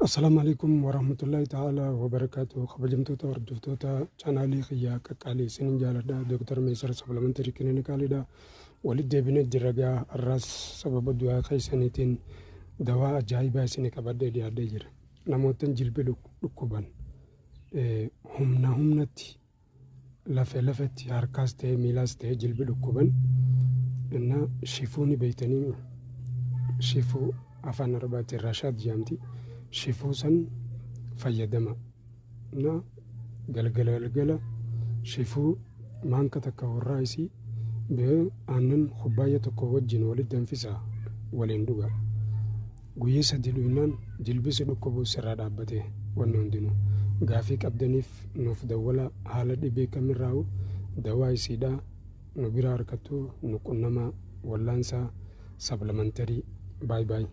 Assalaamu alaikum warahmatullahi ta'ala wabarakaatu. Kabajamtoota hordoftoota chaanaalii kiyyaa qaqqaalii, isinin jaaladha. Dooktar Meesar Supplementary Clinicalidha. Walitti deebinee jirra. Gaa har'aas sababa du'aa keessaniitiin dawaa ajaa'ibaa isinii qabadhee dhiyaadhee jira. Namoota jilbi dhukkuban, humna humnatti, lafe lafetti, harkaas ta'ee miilaas ta'ee jilbi dhukkuban inna shifuu ni beeytanii? Shifuu afaan Arabaatiin rashaad jedhamti. Shifuu san fayyadama na galgala galgala shifuu maanka takka warraa isii aannan kubbaayya tokko wajjin walitti danfisaa waliin dhuga. Guyyaa 3 dhugnaan jilbisi dhukkubu sirraa dhaabbate. Wanni hundinuu gaafii qabdaniif nuuf dawwala. Haala dhibee kamirraa'u dawaa isiidha nu bira harkattu, nu qunnamaa. Wallaansaa supplementary. Bye bye.